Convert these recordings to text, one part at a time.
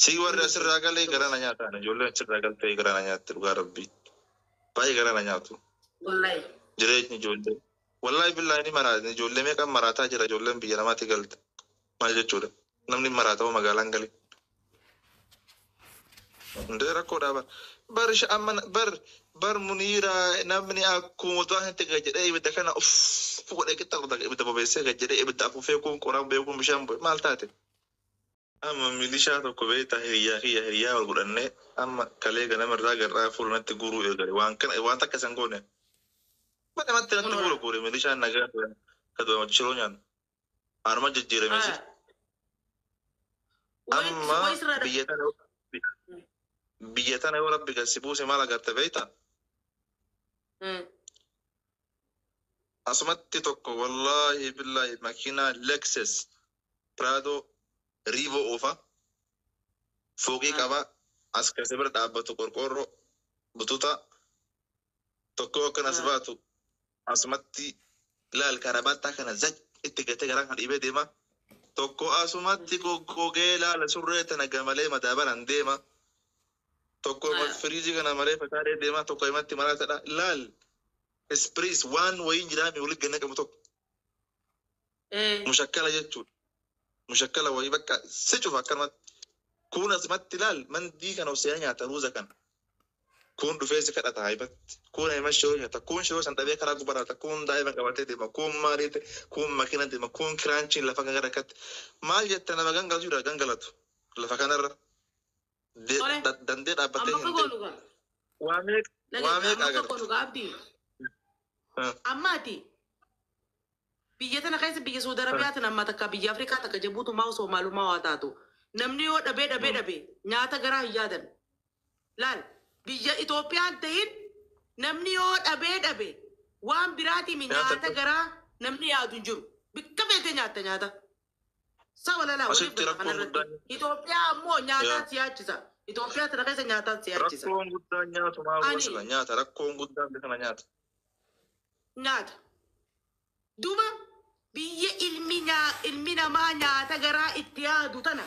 Si warri asirraa galee gara na nyaataan, ijoolleen achirraa galtee gara na nyaatti, dhugaa rabbii. Baay'ee gara na nyaatu. Wallahi. Jireenyi ijoollee. Wallahi billahi ni maraata. Ijoollee meeqan maraataa jira ijoolleen biyya namaatti galte. Maal jechuudha? Namni maraataa magaalaan galee. Hundee rakkoodhaa bar. Bar amma bar bar Muniira, namni akkuma waan itti gad jedhee ibidda kana uff godhee qixxa ibidda bobeessee gad jedhee ibidda afuufee, kun qoraan beekuun bishaan bu'e maal taate? Amma milishaa tokko beektaa, hiriyaa kiyya, hiriyaa wal godhannee, amma kalee ganama irraa garraa fuulumatti guuruu eegale. Waan kana waan takka isan goone. Badhamatti natti fuula guure milishaan nagaa kaduma shiroo nyaannu. Anuma jijjiirame si. Amma biyya tana yoo rabbi gad si buuse maal agarte beektaa? Asumatti tokko, wallaahi billahi, makiinaa Lexus Prado Revo oofa, fooqii qaba, as keessa bira dhaabbatu qorqoorroo bututa tokko akkan as baatu asumatti laal karabaattaa kana zaj itti gatee garaa kan dhiibee deema. Tokko asumatti goggogee laala surree tana gamalee madaabaran deema. Tokko firiijii kana malee fataaree deema. Tokko himatti maraatadha. Laal ispiriis waan wayiin jiraame walitti ganna qabu tokko. Mushakkala jechuudha. Mushakkala wayii bakka si cufa akkanumatti. Kun asumatti laal mandii kana osoo nyaata ruuza kana. Kun dhufee si kadhata haibatti. Kun hima shiroo nyaata. Kun shiroo san dhabee karaa gubaraata. Kun daa'ima qabatee deema. Kun maalii ta'e. Kun makiina deema. Kun kiraanchiin lafa kan akkatti. Maal jetta, nama gangalatu jira gangalatu. Lafa kanarra. Dandee dhaabbattee Amma hin goonu gaa. Waa meeqa Amma agarta? goonu gaa, Abdii. Amma ati biyya tana keessa, biyya Saudi Arabiyaa tana, amma takka biyya Afrikaa takka jabuutumaa osoo maalumaa waa taatu. Namni yoo dhabee dhabee dhabee nyaata garaa hin yaadan. Laal, biyya Itoophiyaan ta'in namni yoo dhabee dhabe waan biraatiin nyaata garaa namni yaadu hin jiru. Bikka feete nyaatta nyaata. Saba lalaa waliif Asitti gala rakkoon kanarratti. guddaan Itoophiyaa ammoo nyaataan si yaachisa. Itoophiyaa tana keessa nyaataan si yaachisa. Rakkoon guddaan nyaatu maal Ani gosa nyaata, rakkoon guddaan kana nyaata. Nyaata. Duuba biyya ilmi namaa nyaata garaa itti yaadu tana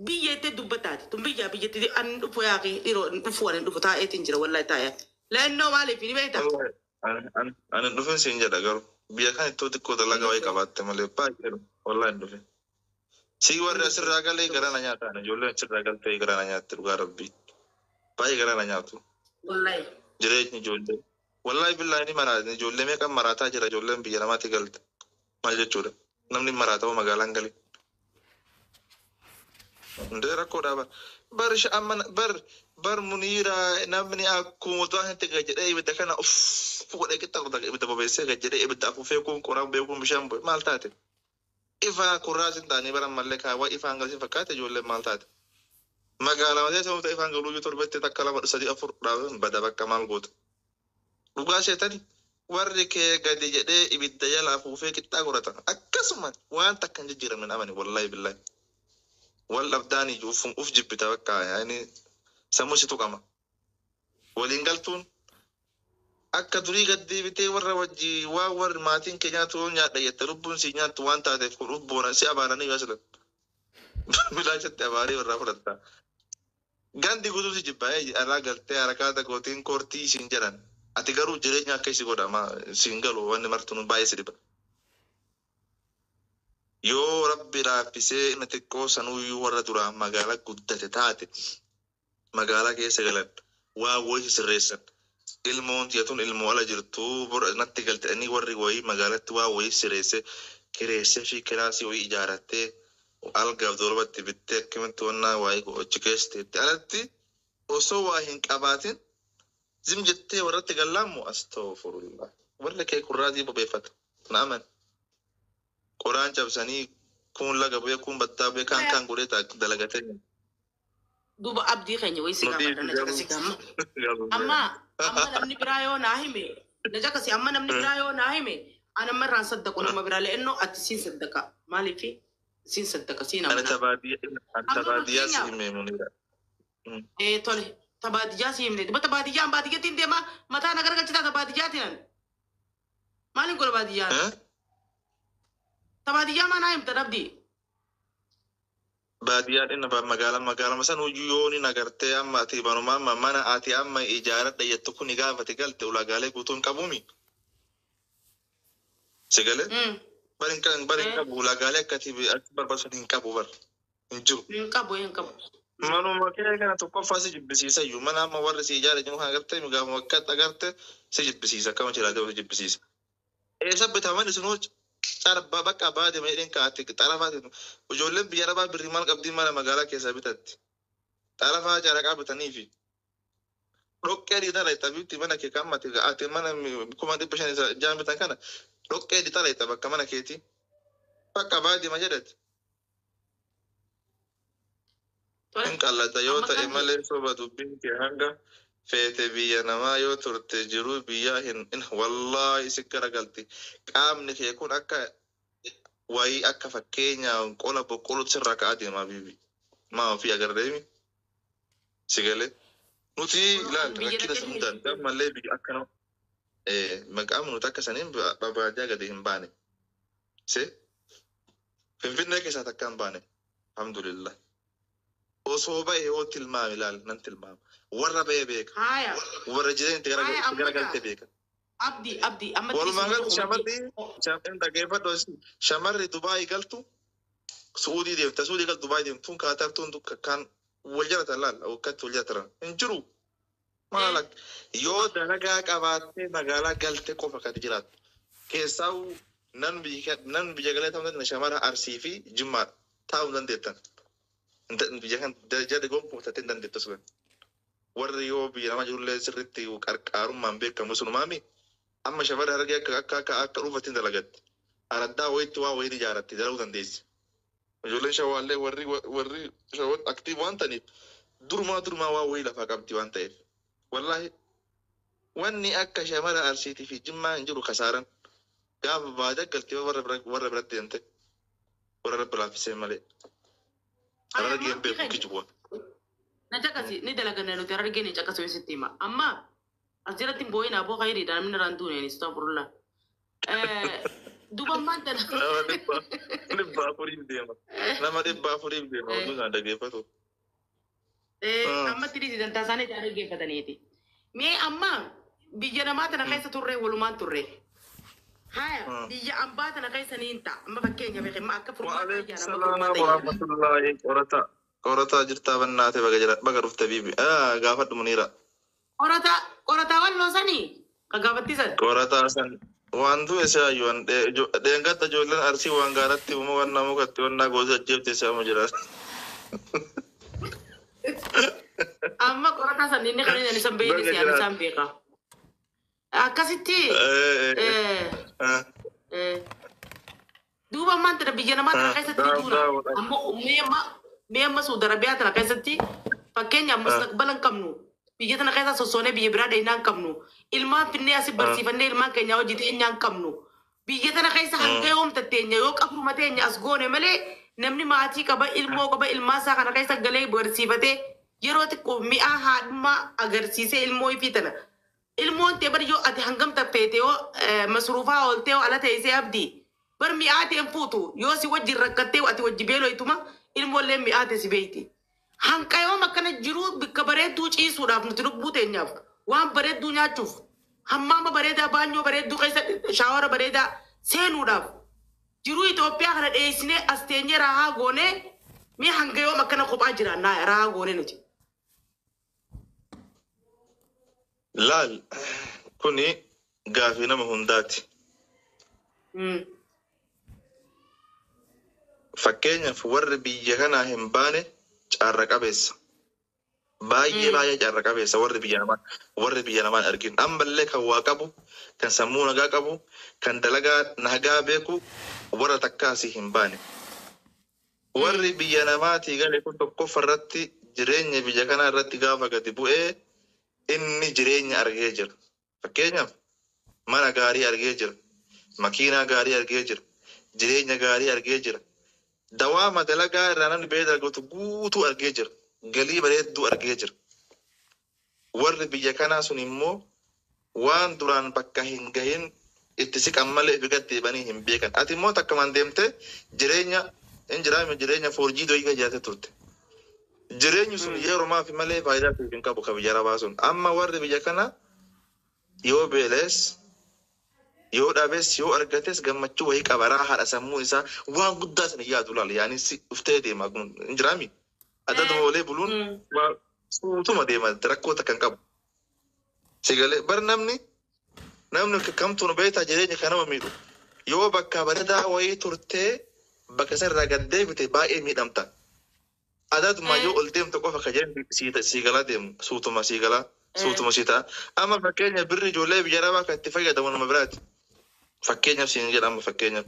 biyya itti dubbataati. Tun biyya biyyatti an dhufu yaaqi dhiroo dhufu, ani dhufu taa'eetiin jira, wallahi taa'ee. Leennoo maaliif ni beektaa? Ani dhufin siin jedha, garuu biyya kan ittoo xiqqoo dalagaa wayii qabaatte malee baay'ee wallahi hin dhufin. Si warri asirraa galee gara na nyaataan, ijoolleen achirraa galtee gara na nyaatti, dhugaa rabbii. Baay'ee gara na nyaatu. Wallahi. Jireenyi ijoollee. Wallahi billahi ni maraata. Ijoollee meeqan maraataa jira ijoolleen biyya namaatti galte. Maal jechuudha? Namni maraataa magaalaan galee. Hundee rakkoodhaa bar. Bar amma bar bar Muniira, namni akkuma waan itti gad jedhee ibidda kana uff godhee qixxa ibidda bobeessee gad jedhee ibidda afuufee, kun qoraan beekuun bishaan bu'e maal taate? Ifaa kurraas hin taane baran mallee kaawwa ifaan galsin fakkaate, ijoolleen maal taate? Magaalaa matee ta'uu ifaan galuu iyyuu torbetti takka, lama, sadii, afur dhaaban bada bakka maal goota? Dhugaa seetani warri kee gadi jedhee ibidda jala afuufee qixxaa godhata. Akkasuma waan takka hin jijjiiramne amani, wallahi billahi. Wal dhabdaanii uf jibbita bakka yaani sammuu si tuqama. Waliin galtuun akka durii gad deebitee warra wajji waan warri maatiin kee nyaatu yoo nyaadha jette lubbuun si nyaattu waan taateef kun uf boona si abaaranii yoo asilan. Bilaashatti abaaree warraa fudhatta. Gandi guutuu si jibbaa alaa galtee harakaata gootiin koortii siin jedhan. Ati garuu jireenya akka isi godha siin galu wanni martuu baay'ee si dhiba. Yoo rabbi laaffisee inni xiqqoo sanuyyuu warra duraan magaalaa guddate taate magaalaa keessa galan waa wayii sirreessan. Ilmoon tiyatun ilmoo ala jirtu bora natti galtanii warri wayii magaalatti waa wayii sirreesse kireessee fi kilaasii wayii ijaarrattee algaaf dolbatti bittee akkamitti wannaa waayii achi keessa teetti alatti osoo waa hin qabaatin zim jettee warratti gallaammu, astaghfirullah, warri kee kurraazii bobeeffata naaman qoraan cabsanii, kun laga bu'ee, kun battaa bu'ee, kaan kaan godhee dalagatee. Duuba abdii keenya wayii si Nuti gaafadha, na caqasi gamma. Amma namni biraa yoo naa hime, na caqasi, amma namni biraa yoo naa hime ana amma irraan saddaqu, nama biraa le'ennoo ati siin saddaqa, maaliif siin saddaqa, siin Ani amana. Ani Amma tabaadiyyaa si fakkeenyaaf hime, Munira. Ee tole, tabaadiyyaa si himne, duba tabaadiyyaan baadiyyattiin deemaa mataa na garagalchitaa tabaadiyyaatiin ani. Maaliin godha baadiyyaan? Eh? Tabaadiyyaa maa naa himta, Abdii? Baadiyyaan inni magaalaa magaalama san hojii yoo ni agartee amma ati banuma amma mana ati amma ijaaradha jettu kun gaafate galte ulaagaalee guutuu hin qabuumi. Si galee? Bari hin qabu bari hin qabu ulaagaalee akka ati barbaachisan hin qabu bar hin jiru. Hin qabu, hin qabu. Manuma kee kana tokkoffaa si jibbisiisa iyyuu mana amma warri si ijaare jiru kan agartee gaafuma akka agarte si jibbisiisa akkama jiraate si jibbisiisa. Eessa bitaman isinoo carba bakka baadiyyaa meedheen kaa'atte xarafaa ijoolleen biyya arabaa birrii maal qabdii mana magaalaa keessaa bitatti. Xarafaa caraqaa bitanii fi dhoqqee dhiitara itti abiitti mana kee kan ammatti ati mana 500,000 isa jaan bitan kana dhoqqee dhiitara itti bakka mana keeti. Bakka baadiyyaa jedhatti. Hin qallata yoo ta'e malee soba dubbiin kee hanga feete biyya namaa yoo turte jiruu biyyaa hin wallaahi si garagalti. Qaamni kee kun akka wayii akka fakkeenya qola boqqollootti sirraa ka'aa deema bibi. Maa ofii agarreemi? Si galee? Nuti ilaal rakkina san hundaan ammallee biyya akkana maqaan nuti akka saniin baadiyyaa gadi hin baane. Si? Finfinnee keessaa takka hin baane. Alhamdulillah. Osoo ba'e yoo tilmaame ilaal nan tilmaama. Warra ba'e beeka. Haya. Warra jireenya itti garagalte beeka. Abdi, Abdi, amma Walumaa galatti shamarri dhaggeeffadhu shamarri Dubaayii galtu Suudii deemta Suudii galtu Dubaayii deemtuun Kaatartuun kan wal jalatan laal akkatti wal jalatan hin jiru. Maal yoo dalagaa qabaattee magaalaa galte qofa kan jiraattu. Keessaa nan biyya galee ta'uu dandeenya shamara Arsii fi Jimmaa taa'uu dandeettan. Biyya kan jarri gonkumaa taatee hin dandeettu sun. Warri yoo biyya namaa jirullee sirriitti qarqaarummaan beekamu sunumaami. Amma shamarri Harargee akka akka akka akka dhuunfaatti dalagatti. Araddaa wayiitti waa wayiin ijaaratti dalaguu dandeessi. Ijoolleen shawaallee warri warri shawaan active waan ta'aniif durumaa durumaa waa wayii lafaa qabdi waan ta'eef. Wallaahi wanni akka shamara Arsiitii fi Jimmaa hin jiru kasaaran. Gaafa baadiyyaa galtee warra bira warra biratti deemte warra rabbi laaffisee malee. Harargeen beeku kijibuwa. Na caqasi ni dalaganna nuti Harargeen ni caqasu sitti hima. Amma as jalatti hin boo'in aboo khayriidha namni irraan duune astagfirullah. Duuba ammaan tana. Nama 400 deema. Nama 400 deema oduu isaan dhaggeeffatu. Ammatti dhiisi dantaa isaanii dhaggeeffataniiti. Mee amma biyya namaa tana keessa turre walumaan turre. Haya biyya ambaa tana keessa ni hin ta'a. Amma fakkeenya beekama akka furmaata Waalaikum ayyaana amma salaam furmaata ayyaana. warahmatullahi qorataa. Qorataa jirtaa bannaate baga jira baga dhufte bibi. Gaafadhu Muniira. Qorataa qorataa walloo sanii ka gaafattisan. Qorataa san waan du'e saayyuwan dheengatta ijoolleen Arsii waan gaaratti uuma waan nama mukatti waan gosa ajjeefte saamu jira. Amma qorataa san inni kan inni isaan beekne Baga si ani jiraate. isaan beeka. Akkasitti duuba ammaan tana biyya namaa tana keessatti ni duuna. Ammoo mee amma Saudi Arabiyaa tana keessatti fakkeenyaaf mustaqbala hin qabnu. Biyya tana keessa sossoonee biyya biraa dheeyinaa hin qabnu. Ilmaan finnee asii barsiifannee ilmaan keenya hojii teenyaa hin qabnu. Biyya tana keessa hanga yoom tatteenya yoo qabruma teenya as goone malee namni maatii qaba ilmoo qaba ilmaa isaa kana keessa galee barsiifatee yeroo xiqqoo mi'aa haadhummaa agarsiisee ilmoo ifii tana. Ilmoon tee bar yoo ati hangam taffeete yoo masruufaa ooltee yoo ala teessee abdii bar mi'aa ta'e hin fuutu yoo si wajjin rakkattee ati wajji beeloytuma ilmoollee mi'aa ta'e si beeyti. Hanqa yoom akkana jiru bikka bareedduu ciisuudhaaf nuti lubbuu teenyaaf waan bareedduu nyaachuuf hammaama bareedaa baanyoo bareedduu keessa shaawara bareedaa seenuudhaaf jiruu Itoophiyaa kana dheessinee as teenyee raahaa goonee mee hanga yoom akkana kophaa jiraannaa raahaa goonee nuti. Laal kuni gaafii nama hundaati. Fakkeenyaaf warri biyya kanaa hin baane carra qabeessa. Baay'ee baay'ee carra qabeessa warri biyya namaa warri biyya namaa hin argin. Ammallee kan waa qabu, kan sammuu nagaa qabu, kan dalagaa nagaa beeku warra takkaasii hin baane. Warri biyya namaatii gale kun tokkoffaa irratti jireenya biyya kanaa irratti gaafa gadi bu'ee inni jireenya argee jira. Fakkeenyaaf mana gaarii argee jira. Makiinaa gaarii argee jira. Jireenya gaarii argee jira. Dawaama dalagaa irraa namni ba'ee dalagatu guutuu argee jira. Galii bareedduu argee jira. Warri biyya kanaa sun immoo waan duraan bakka hin gahin itti siqan malee ifi gad deebanii hin beekan. Ati immoo takkamaan deemtee jireenya Injiraame jireenya foorjii doyii jiraate turte. Jireenyi sun yeroo maafi malee faayidaa siif hin qabu ka biyya arabaa sun. Amma warri biyya kana yoo beelees yoo dhabees yoo argates gammachuu wayii qaba raahaadha sammuun isaa waan guddaa sana yaadu laala yaani si dhuftee deema injiraami. Adaduma olee buluun suutuma deema rakkoo takka hin qabu. Sigalee bar namni kamtuun beektaa jireenya kan nama miidhu yoo bakka bareedaa wayii turtee bakka sanarraa gad deebite baay'ee miidhamta. Adaduma yoo ol deemtu qofa ka jireenya sii galaa deemu suutuma sii galaa suutuma sii ta'a. Amma fakkeenya birri ijoollee biyya arabaa kan itti fayyadamu nama biraati. Fakkeenyaaf siin jedhama fakkeenyaaf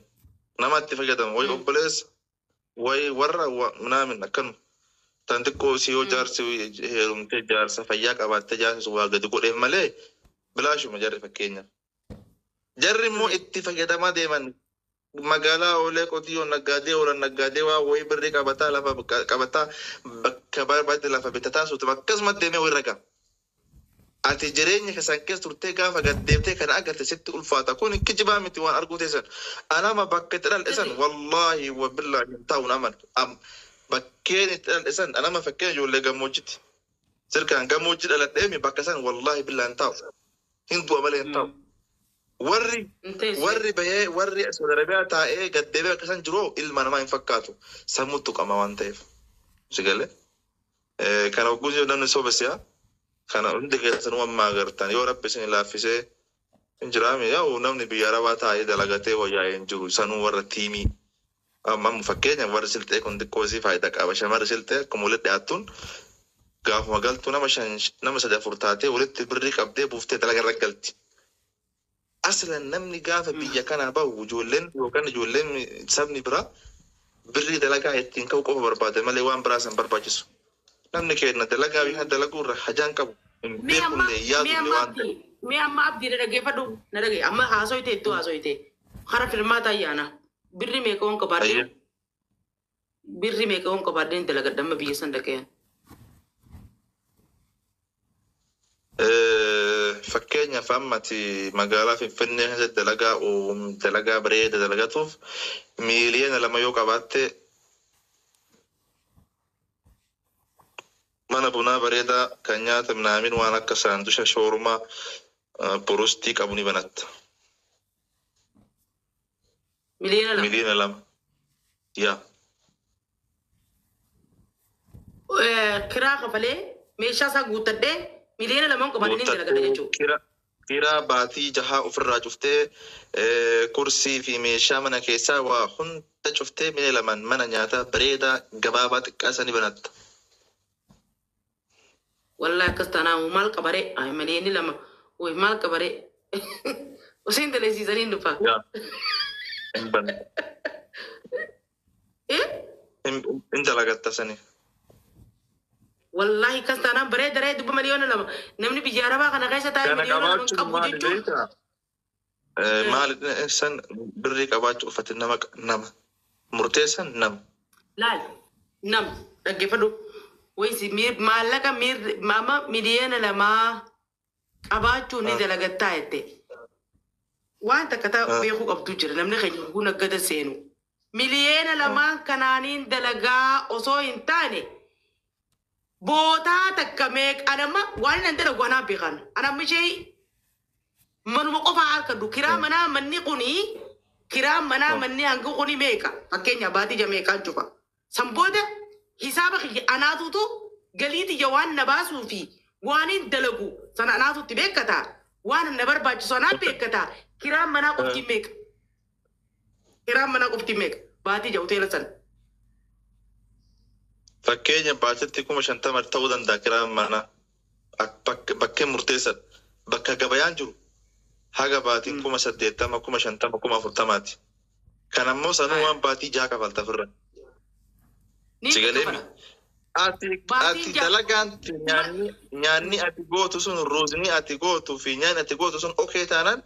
nama itti fayyadamu wayi obboleessa wayi warra naamin akkanuma. Tan xiqqoo si yoo jaarsi heerumtee jaarsa fayyaa qabaattee jaarsa waa gadi godheef malee bilaashuma jarri fakkeenyaaf. Jarri immoo itti fayyadamaa deeman magaalaa oolee qotiyyoo naggaadee oolan naggaadee waa wayii birrii qabataa lafa qabataa bakka barbaade lafa bitataa suutuma akkasumas deemee wayii ragaa. Ati jireenya keessan keessa turtee gaafa gad deemtee kana agarte sitti ulfaata kun kijibaa miti waan arguu teessan. Anama bakka itti dhaldhisan wallaahi wa billaahi hin taa'uun aman. Bakkeen itti dhaldhisan anama fakkeenya ijoollee gammoojjitti. Sirkaan gammoojjii dhaladheemi bakka san wallaahi billaahi hin taa'u. Hin du'a malee hin taa'u. Warri bahee warri Saudi Arabiyaa taa'ee gad deebi'ee bakka san jiru ilma namaa hin fakkaatu. Sammuutu qaba waan ta'eef. Sigalee. Kana hogguu namni soobesiyaa. Kana hundi keessan waan agartan yoo rabbi isin laaffisee hin jiraame yaa'u namni biyya arabaa taa'ee dalagatee wayyaa'ee hin jiru sanuu warra tiimii. Amma fakkeenya warri silxee kun xiqqoo isii faayidaa qaba. Shamarri silxee akkuma walitti dhiyaattuun gaafuma galtuu nama shan nama sadi afur taatee walitti birrii qabdee buuftee dalaga irra galti. Aslan namni gaafa biyya kanaa bahu ijoolleen yookaan ijoolleen sabni biraa birrii dalagaa ittiin ka'u qofa barbaada malee waan biraa san barbaachisu. Namni keenya dalagaa biyya dalaguu irra hajaan qabu. Beekullee yaadullee waan ta'eef. Mee amma abdii na dhaggeeffadhu na dhagge amma haasoyte iddoo haasoyte hara firmaata ayyaana birri meeqa waan qabaadheen birri meeqa waan qabaadheen dalagadha amma biyya san dhaqeen. Fakkeenyaaf ammati magaalaa Finfinnee keessatti dalagaa dalagaa bareeda dalagatuuf 2 miiliyoona yoo qabaatte mana bunaa bareedaa kan nyaata minaamin waan akka saandusha shawarmaa borostii qabu ni banatta. 2 miiliyoona. 2 miiliyoona. Yaa. Kiraa kafalee meeshaa isaa guuttadhee 2 miiliyoona qabaadheen dalagadha jechuudha. Kiraa baatii jahaa ofirraa cuftee kursii fi meeshaa mana keessaa waa hunda cuftee 2 miiliyoonaan mana nyaataa bareedaa gabaabaa xiqqaa sanii banatta. Wallahi akkas taanaan maal qabaree ay 2 miiliyoona way maal qabaree osoo hin dalasiisanii hin dhufa. Hin banne. Hin dalagatta sanii. Wallahi akkas taanaan bareeda daree dubba 2 miiliyoona namni biyya arabaa kana keessa taa'ee Kana 2 miiliyoona qabaachuun qabu maali jechuun. beektaa? Maali san birrii qabaachuu uffate nama nama murteessan nama. Laal nam dhaggeeffadhu wayisi maallaqa mama 2 miiliyoona qabaachuu ni dalagattaa jette. Waan takka ta'a beekuu qabdu jira namni keenya kun gada seenu. 2 miiliyoona kanaaniin dalagaa osoo hin taane bootaa takka meeqa anamma waan nan dalagu anaa beekan. Anamma ishee manuma qofaa harkadhu kiraa manaa manni kuni kiraa manaa manni hanga kuni meeqa fakkeenya baatii ja meeqaan cufa. San booda hisaaba kiyya anaatutu galii tiyya waan na baasuu fi waan hin dalagu sana anaatutti beekata. Waan na barbaachisu anaa beekata. Kiraan manaa qofti meeqa? Kiraan manaa qofti meeqa? Baatii ja hoteela sana. Fakkeenya baatitti 50,000 ta'uu danda'a kiraan manaa. Bakkee murteessadha. Bakka gabayaan jiru haga baatiin 80,000, 50,000, 40,000ti. Kan ammoo sanuu waan baatii jaha kafalta ofirra. Ni Sigalee kafala. Ati Baatiin ati jaha. Dalagaan nyaanni ati gootu sun ruuzni ati gootuu fi nyaanni ati gootu sun okee taanaan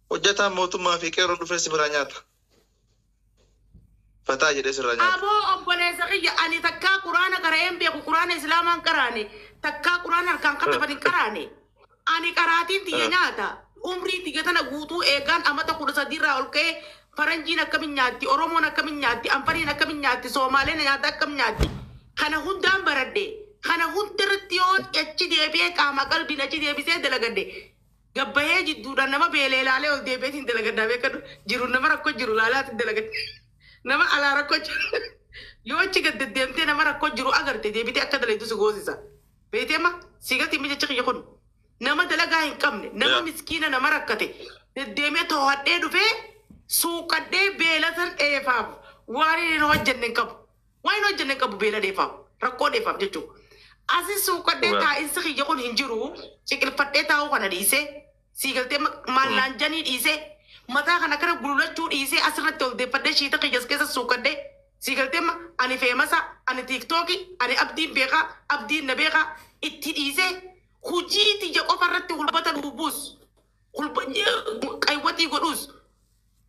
hojjetaan mootummaa fi qeerroo dhufee si biraa nyaata. Fataa jedhee sirraa nyaata. Aboo obboleessa kiyya ani takkaa quraana qara'een beeku quraana islaamaan qaraane takkaa quraana harkaan kataban hin qaraane ani qaraatiin tiyya nyaata umrii tiyya tana guutuu eegaan amata 13 irraa ol ka'ee Faranjiin akkamin nyaatti, Oromoon akkamin nyaatti, Anfariin akkamin nyaatti, Soomaaleen nyaata akkam nyaatti. Kana hundaan baradhe. Kana hundarratti yoo achi deebi'ee qaama qalbiin achi deebisee dalagadhe. Gabbahee jidduudhaan nama beelee ilaalee ol deebi'eetiin dalagadhaa beekadhu. Jiru nama rakkoo jiru ilaalaatti dalagadhe. Nama alaa rakkoo jiru. Yoo achi gad deddeemtee nama rakkoo jiru agarte deebitee akka dalaytu si goosisa. Beeteema sigatii mijacha kiyya kun. Nama dalagaa hin qabne, nama miskiina nama rakkate deddeemee to'adhee dhufee suuqadhee beela san dheefaaf waan hin hojjenne hin qabu. Waan hin hojjenne hin qabu beela dheefaaf rakkoo dheefaaf jechuudha. Asi suuqadhee taa'insi kiyya kun hin jiru ciqilfadhee taa'uu kana dhiisee siigaltee maallaanjanii dhiisee mataa kana kana gululachuu dhiisee asirratti ol deeffadhee shiita kiyyas keessa suuqadhee siigaltee ani feemasa ani tiiktooki ani abdiin beekaa abdiin na beekaa itti dhiisee hujii tiyya qofa irratti hulbata lubuus qaywatii godhuus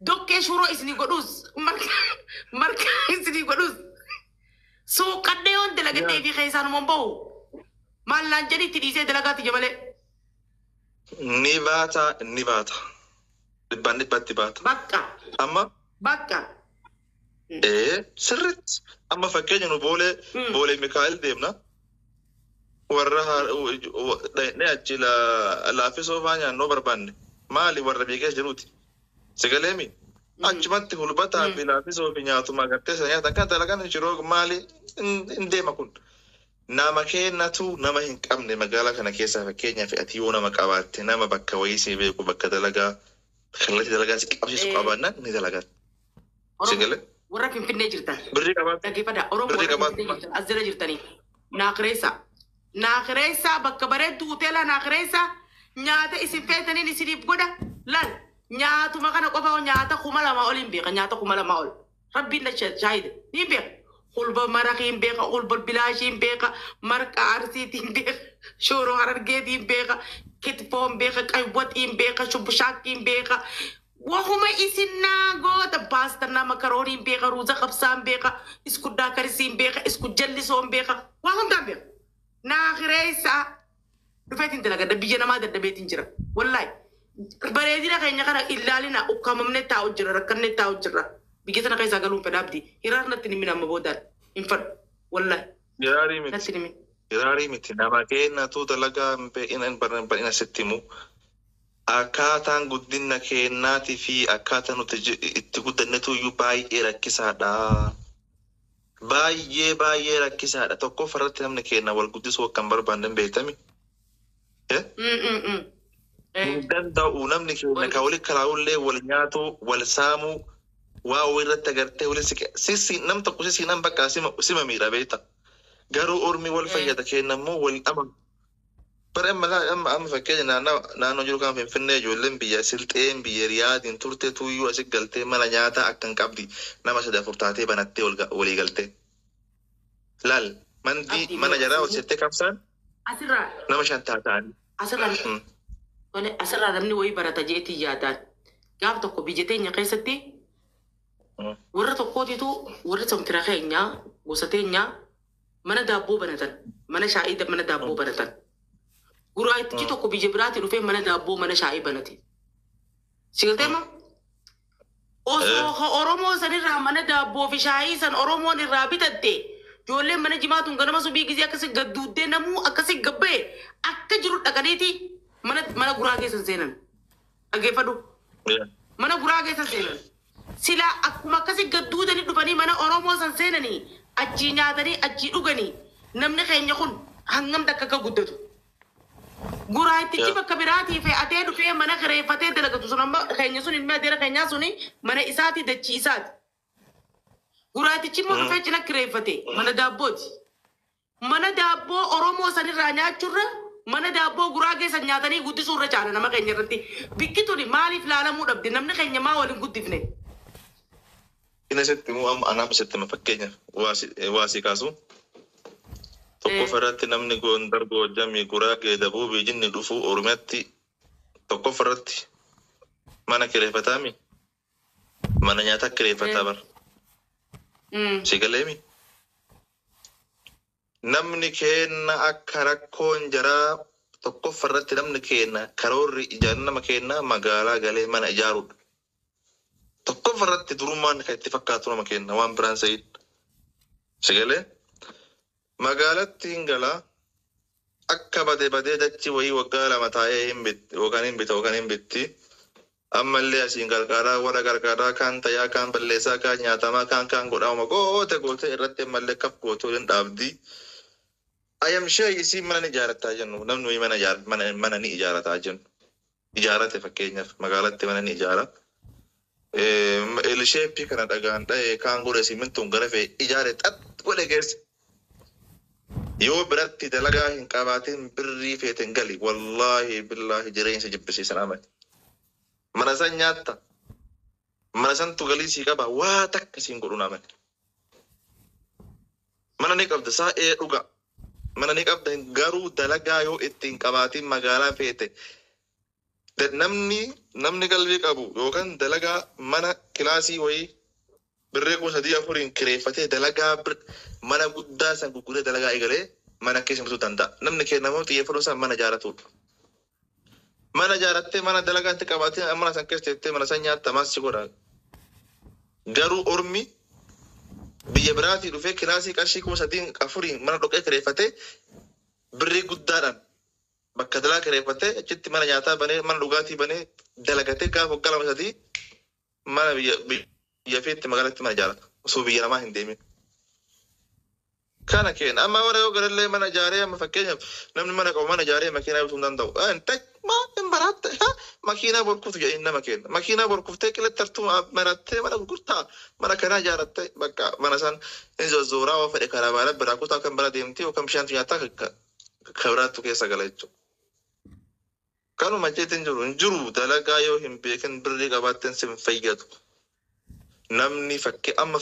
dokkee shuroo isinii godhuus marqa isinii godhuus suuqadhee yoon dalagadhee fi keessaan immoo bahu maallaan jedhi itti dhiisee dalagaa tiyya malee. Ni baata ni baata. Dhibbaan dhibbatti baata. Bakka. Amma. Bakka. Sirriitti amma fakkeenya nu boolee boolee Mikaa'el deemna. Warra dhaqnee achi laaffisoo faa nyaannoo barbaanne maali warra beekee jiruuti. Sigaleemi achumatti hulbataa fi laaffisoo fi nyaatuma agartee isa nyaatan kan dalagan shiroo maali hin deema kun. Nama kennatu nama hin qabne magaalaa kana keessaa fakkeenyaaf ati yoo nama qabaatte nama bakka wayii si beeku bakka dalagaa kallattii dalagaa si qabsiisu qabaannaan ni dalagaa. Sigale. Warra Finfinnee jirtan. Birrii qabaatu. Dhaggeeffadhaa. Oromoo warra Finfinnee jirtan as jala jirtanii. Naakireessa. Naakireessa bakka bareeddu hoteela naakireessa nyaata isin feetaniin isiniif godha lal nyaatuma kana qofa nyaata 2000 ol hin beeka nyaata 2000 ol. Rabbiin na shaahida ni beeka. Hulba maraqii hin beeka, hulba bilaashii hin beeka, marqa arsiitii hin beeka, shoroo harargeetii hin beeka, kitfoo hin beeka, qaywaxii hin beeka, shubbishaakkii hin beeka. Wahuma isin naa goota paastarnaa makaroonii hin beeka, ruuza qabsaa hin beeka, iskuddaa karisii hin beeka, isku jallisoo hin beeka, waa hundaa hin beeka. Naakireessa dhufeetiin dalagadha biyya namaa dadhabeetiin jira. Wallaahi bareedina keenya kana ilaalina ukkaamamnee taa'u jira rakkannee taa'u jira. Biyya sana keessaa galuun fedha abdii. Hiraar natti himin amma boodaan hin fedhu. Wallaahi. Hiraarii miti. Natti himin. Hiraarii miti. Nama kennatu dalagaa hin bal'ina sitti himu. Akkaataan guddina kennaatii fi akkaataa nuti itti guddannetu iyyuu baay'ee rakkisaadha. Baay'ee baay'ee rakkisaadha. Tokkoffaa irratti namni kenna wal guddisuu akka hin barbaanne hin beektami. Hin danda'u namni kenna kan wali kalaa'ullee wal nyaatu wal saamuu waa irratti agartee wali siqe nam tokko sisi nam bakka sima miidha beekta. Garuu ormi wal fayyada kenna immoo wal amanu. Bara amma amma fakkeenya naannoo jiru kan Finfinnee ijoolleen biyya Silxeen biyya Riyaadiin turte tuyyuu asi galtee mana nyaataa akka hin qabdi nama 3-4 taatee banattee walii galtee. Laal mandii mana jaraa ol settee qabsaan nama 5 taatanii. Asirraa namni wayii barata jeetii yaadaan gaaf tokko biyya teenya keessatti warra tokkootitu warra samtira keenyaa gosa teenyaa mana daabboo banatan mana shaayii mana daabboo banatan. Guraayitichi tokko biyya biraatti dhufee mana daabboo mana shaayii banate. Sigalteema? Osoo Oromoo sanirraa mana daabboo fi shaayii san Oromoon irraa bitatte ijoolleen mana jimaatuun ganama subii gisee akkasii gadduuddee namuu akkasii gabbee akka jiru dhaqaniiti mana guraa keessa seenan. Dhaggeeffadhu. Mana guraa keessa seenan. Silaa akkuma akkasii gadduudanii dhufanii mana Oromoo san seenanii achii nyaatanii achii dhuganii namni keenya kun hangam takka akka guddatu. Guraayitichi bakka biraatii fe'atee dhufee mana kireeffatee dalagatu sun amma keenya sun ilmi adeera keenyaa suni mana isaati dachii isaati. Guraayitichi immoo dhufee cina kireeffate mana daabbooti. Mana daabboo Oromoo sanirraa nyaachuurra mana daabboo guraa keessa nyaatanii guddisuurra caala nama keenya irratti. Bikki tuni maaliif laalamuu dhabde namni keenya maa waliin guddifne? Inni sitti immoo amma anaaf sitti hima fakkeenyaaf waasii kaasu. Tokkoffaa irratti namni Gondar Goojjamii Guraagee Dabuubii jinni dhufu Oromiyaatti tokkoffaa irratti mana kireeffataami. Mana nyaataa kireeffataa bara. Sigaleemi. Namni kenna akka rakkoon jaraa tokkoffaa irratti namni kenna karoorri ijaarsa nama kenna magaalaa galee mana ijaaruudha. Tokkoffaa Qofa irratti durummaan kan itti fakkaatu nama kenna waan biraan sa'iin. Sigalee magaalatti hin galaa akka badee badee dachi wayii waggaa 2 taa'ee hin bitti yookaan hin bita yookaan hin bitti. Ammallee asiin qarqaraa warra qarqaraa kaan tayaa kaan balleessaa kaan nyaatamaa kaan kaan godhaama goote goote irratti ammallee kaf goote waliin dhaabdi. Ayamshee isii mana ni ijaarataa jennu namni wayii mana mana ni ijaarataa jennu. Ijaarate fakkeenyaaf magaalatti mana ni ijaara. Elisheeppii kana dhagaan dha'ee kaan godhe simintoon gara fe'e ijaare xat godhe geesse. Yoo biratti dalagaa hin qabaatin birrii feeten gali wallaahi billaahi jireenya isa jibbisiisan amani. Mana san nyaatta. Mana santu galii sii qaba waa takka siin godhuun amani. Mana ni qabda saa ee dhuga. Mana ni qabda garuu dalagaa yoo itti hin qabaatin magaalaa feete. Namni qalbii qabu yookaan dalagaa mana kilaasii wayii birree 3,000-4,000 kireeffatee dalagaa mana guddaa san gurguree dalagaa eegalee mana keessa bituu danda'a. Namni kennamu xiyyeeffannoo isaa mana ijaaratudha. Mana ijaarattee mana dalagaa itti qabaattee mana san keessa teettee mana san nyaatta maas si godha. Garuu ormi biyya biraatii dhufee kilaasii qarshii 3,000-4,000 mana dhoqee kireeffatee birrii guddaadhaan bakka dalaa kireeffatee achitti mana nyaataa banee mana dhugaatii banee dalagatee gaafa waggaa 2-3 mana biyya feetti magaalatti mana ijaarata osoo biyya namaa hin deemin. Kana keenya amma warra yoo galallee mana ijaaree amma fakkeenyaaf namni mana qabu mana ijaaree makiinaa bituu hin danda'u. Maa hin baraatte makiinaa borkuutu jedhanii nama kenna. Makiinaa borkuftee qilxartuu marattee mana gurgurtaa mana kanaa ijaarattee bakka mana san hin zozzooraa yoo fedhe karaa baala biraa kutaa kan bira deemtee yookaan bishaantu nyaataa kan biraattu keessa gala jechuudha. Kanuma jeetiin jiru hin jiru dalagaa yoo hin beekin birrii qabaatteen si hin fayyadu. Namni fakkii amma.